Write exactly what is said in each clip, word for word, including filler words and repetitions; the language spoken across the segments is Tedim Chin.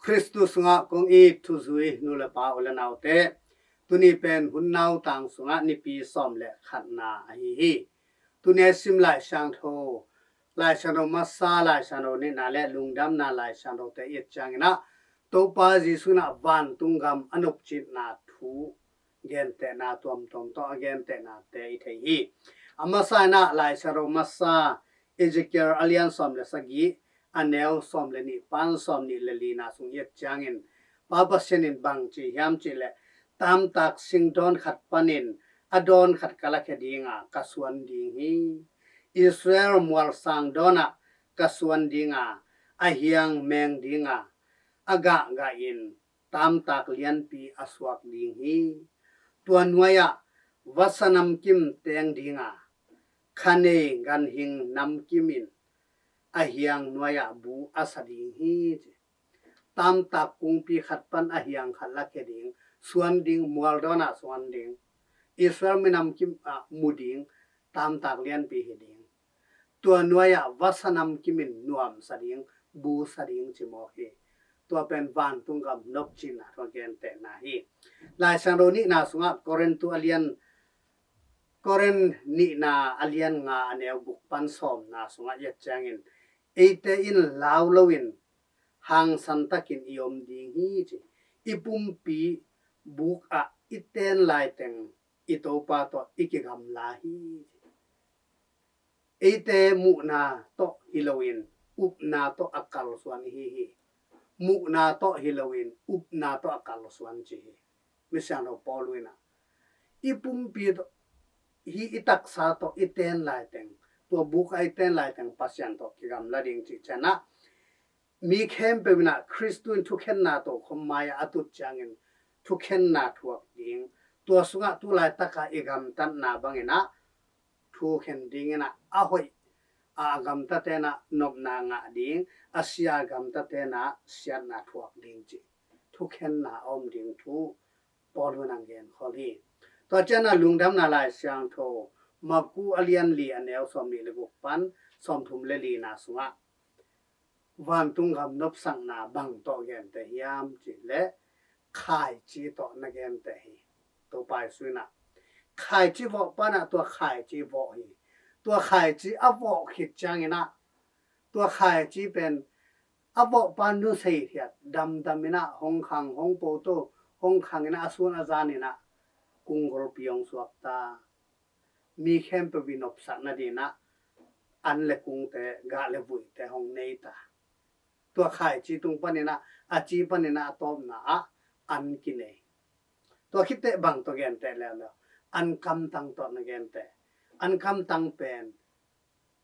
Khristu sungah kong it thuzui nu le pa u le naute, tuni pen hun nautang sungah nipi sawm le khatna ahi hi. Tuni a sim Lai Siangtho, Lai Siangtho masa, Lai Siangtho nihna le lungdamna Lai Siangthote i et ciangin ah, Topa Jesu in ah vantung gam a nopcitna thu gentehna tuamtuam tawh a gentehnate i thei hi. A masa in ah Lai Siangtho masa Ezekiel a lian sawm le sagih, a neu sawm le nih pan sawm nih le lina sung i et ciangin, Pa Pasian in bang ci hiam cih leh, tamtak singdawn khat panin a dawn khat ka lakhia ding a, ka suan ding hi. Israel mualsang dawn ah ka suan ding a, a hiang meng ding a, a gahgah in tamtak lianpi a suak ding hi. Tua nuai-ah vasa namkim teng ding a, khanei ganhing namkim in a hiang nuai-ah bu a sa ding hi, ci. Tamtak kungpi khat pan a hiang khat lakhia ding, suan ding, mualdawn ah suan ding, Israel minam kim ah mu ding, tamtak lianpi hi ding. Tua nuai-ah vasa namkim in nuamsa ding, busa ding ci mawk hi. Tua pen vantung gam nopcitna thu a gentehna hi. Lai Siangtho nihna sungah Korintu a lian, Korin nihna a lian nga a neu guk pan sawmna sungah i et ciangin, eite in lau loin hangsan takin i om ding hi, ci. I pumpi buk ah i ten laiteng i Topa tawh i kigamla hi, ci. Eite muhna tawh hi loin upna tawh a kalsuan i hi hi. Muhna tawh hi loin upna tawh a kalsuan, ci hi. Misiangtho Paul in ah, i pumpi tawh, hi i taksa tawh i ten laiteng, tua buk ah i ten laiteng Pasian tawh kigamla ding, ci ciangin ah, mi khempeuh in ah Khristu in thukhenna tokhom mai-ah a tut ciangin thukhenna thuak ding. Tua sungah tu laitak a i gamtatna bangin ah thukhen dingin ah, a hoih a gamtate in ah nopna ngah ding, a sia a gamtate in ah siatna thuak ding, ci. Thukhenna a om ding thu Paul in ah genkhol hi. Tua ciangin ah lungdamna Lai Siangtho Maku a lian li a neu sawmnih le guk pan sawmthum le lina sungah vantung gam nopsakna bang tawh genteh hiam cih leh, khaici tawh na genteh hi. Topa Jesu in ah khaici vawh pan ah tua khaici vawh hi. Tua khaici a vawh khit ciangin ah, tua khaici pen a vawh pan nusei thiat damdam in ah hong khang, hong poto, hong khang in ah a sun a zan in ah kung golpi hong suak ta. Mi khempeuh i nopsak nadingin ah an le kungte, gah le vuihte hong nei ta. Tua khaici tung panin ah, a ci panin ah a tawpna ah an kinei. Tua khit teh bang tawh genteh leuleu? An kamtang tawh na genteh. An kamtang pen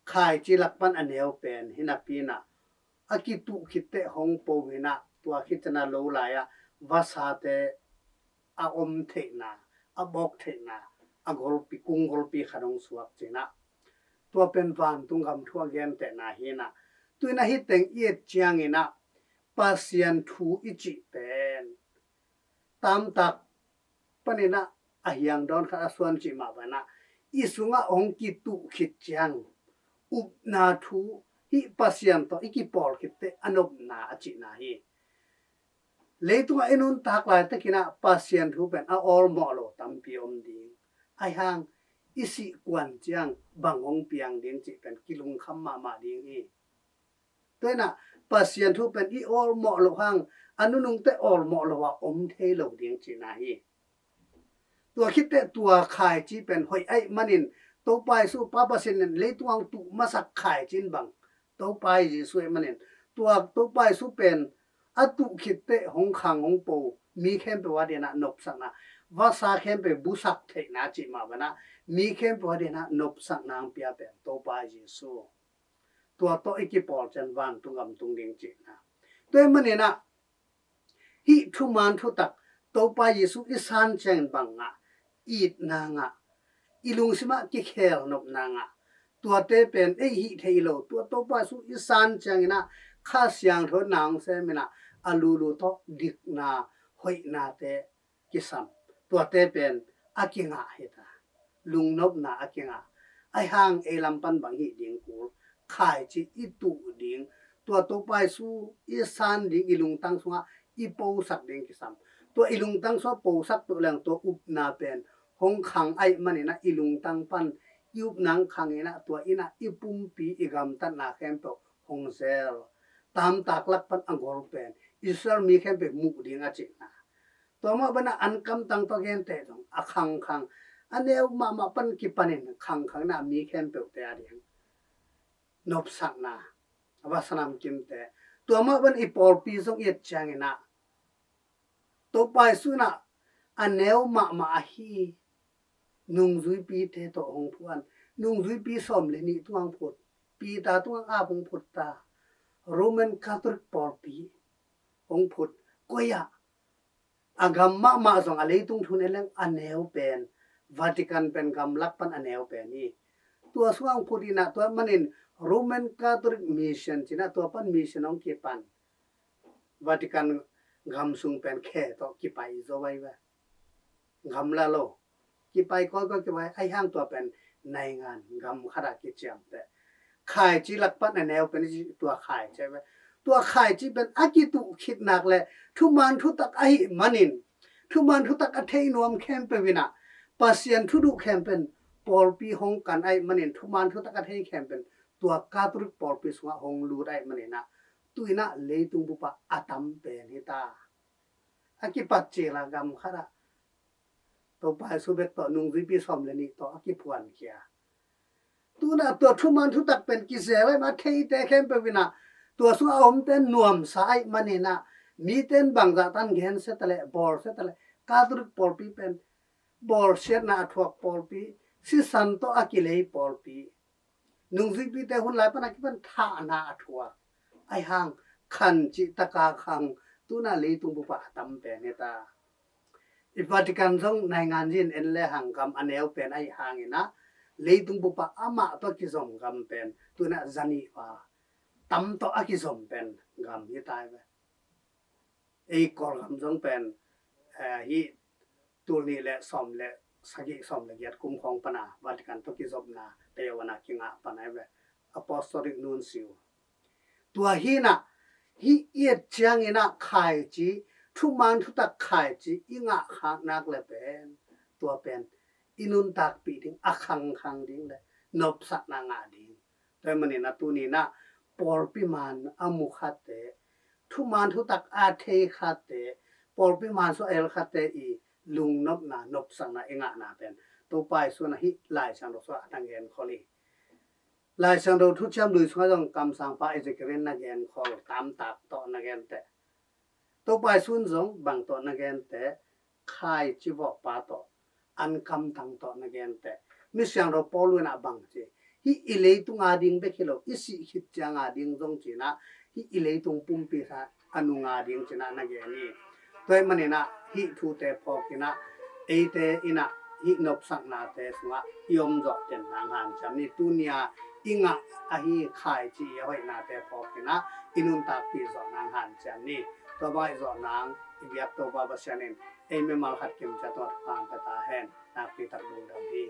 khaici lak pan a neu pen hi napi in ah, a kituh khit teh hong po in ah, tua khit ciangin ah lo lai-ah vasate a om theihna, a bawk theihna, a golpi, kung golpi khat hong suak ci-in ah, tua pen vantung gam thu a gentehna hi in ah, tu-in ah hih teng i et ciangin ah Pasian thu i cih pen tamtak panin ah a hiang dawn khat a suan cih mah bangin ah, i sungah hong kituh khit ciang upna thu, hih Pasian tawh i kipawl khit teh a nopna a cihna hi. Leitungah i nuntak laitakin ah Pasian thu pen a awlmawh lo tampi om ding. Ahi hang i sih kuan ciang bang hong piang ding cih pen kilungkham mahmah ding hi. Tua in ah Pasian thu pen i awlmawh loh hang, a nunung teh awlmawh lo a om thei lo ding cihna hi. Tua khit teh tua khaici pen hoih ahih manin, Topa Jesu, Pa Pasian in leitung ah hong tuh masak khaici in bang, Topa Jesu ahih manin, tua Topa Jesu pen a tuh khit teh hong khang hong po, mi khempeuh adingin ah nopsakna, vasa khempeuh busak theihna cih mah bangin ah, mi khempeuh adingin ah nopsakna hong pia pen Topa Jesu. Tua tawh i kipawl ciang vantung gam tung ding cihna. Tua ahih manin ah hih thuman thutak, Topa Jesu i san ciangin bang ngah, itna ngah, i lungsim ah kikhel nopna ngah, tuate pen ei hih thei lo. Tua Topa Jesu i san ciangin ah Kha Siangtho in ah hong sem in ah, a lulu tawh dikna, hoihnate kisam, tuate pen a kingah hi ta. Lungnopna a kingah. Ahi hang ei lam pan bang hih ding kul, khaici i tuh ding, Tua Topa Jesu i san ding i lungtang sungah i posak ding kisam. Tua i lungtang sungah posak peuh leng tua upna pen hong khang ahih manin ah i lungtang pan i upna hong khang in ah tua in ah i pumpi i gamtatna khempeuh hong zel. Tamtak lak pan a gol pen Israel mi khempeuh muh ding a cihna. Tua mah bana an kamtang tawh gente zong a khangkhang a neu mahmah pan kipanin khangkhang na mi khempeuhte a ding nopsakna a va sanam kimte. Tua mah ban i pawlpi zong i et ciangin ah Topa Jesu in ah a neu mahmah ahi nungzuipite tawh hong phuan. Nungzuipi sawm le nih tungah hong phut. Peter tungah ap hong phut ta. Roman Catholic pawlpi hong phut. Koi ah a gam mahmah zong a leitung thu en leng a neu pen Vatican pen gamlak pan a neu pen hi. Tua sungah hong phut in ah tua manin Roman Catholic Mission ci in ah tua pan mission hong kipan. Vatican gam sung pen khe tawh kipai zo vai ve. Gamla lo kipai kawikawi kipai, ahi hang tua pen naingan gam khat ah kiciamteh. Khaici lak pan a neu pen tua khaici ve. Tua khaici pen a kituh khit nak le thuman thutak ahih manin, thuman thutak a thei nuam khempeuh in ah Pasian thu duh khempeuh pawlpi hong kan ahih manin, thuman thutak a thei khempeuh tua Catholic pawlpi sungah hong lut ahih manin ah tu in ah leitung bup ah a tam pen hi ta. A kipat cil a gam khat ah Topa Jesu bek tawh nungzuipi sawm le nih tawh a kiphuankhia. Tu in ah tua thuman thutak pen kizel ahih man a theite khempeuh in ah tua sungah a omte nuamsa ahih manin ah mite in bangzah tan gensia ta leh bawlsia ta leh Catholic pawlpi pen bawlsiatna a thuak pawlpi, sisan tawh a kilei pawlpi. Nungzuipite hun lai pan a kipan thahna a thuak. Ahi hang khan cih taka khang tu in ah leitung bup ah a tam pen hi ta. I Vatican zong naingan zin en le hang gam a neu pen ahi hangin ah leitung bup ah amah tawh kizom gam pen tu in ah zanih va tam tawh a kizom pen gam hi ta hi ve. Ei Kawlgam zong pen eh, hih tul nih le sawm le sagih sawm le giat kum khawng pan a Vatican tawh kizopna peuh a na kingah pan a hi ve. Apostolic Nuncio. Tua hi in ah hih i et ciangin ah khaici, thuman thutak khaici i ngah khak nak le pen tua pen i nuntakpih ding, a khangkhang ding le nopsakna ngah ding. Tua ahih manin ah tuni in ah pawlpi man a mu khatte, thuman thutak a thei khatte, pawlpi man sung a el khatte i lungnopna, nopsakna i ngahna pen Topa Jesu in ah hih Lai Siangtho sungah a na genkhol hi. Lai Siangtho Thuciam Lui sungah zong kamsangpa Ezekiel in na genkhol tamtak tawh na genteh. Topa Jesu in zong bang tawh na genteh, khaici vawhpa tawh, an kamtang tawh na genteh. Mi Siangtho Paul in ah bang ci, hih i leitung a ding bek hi lo, i sih khit ciang a ding zong ci in ah hih i leitung pumpi kha a nung a ding ci in ah na gen hi. Tua ahih manin ah hih thute phawk in ah eite in ah hih nopsaknate sungah i om zawh den nang hanciam ni. Tuni a i ngah ahi khaici i a hoihnate phawk in ah i nuntakpih zawh nang hanciam ni. Tua bang aih zawh nang i biak Topa Pasian in ei mimal khat kimciat tawh thupha pia ta hen. Nakpi tak lungdam hi.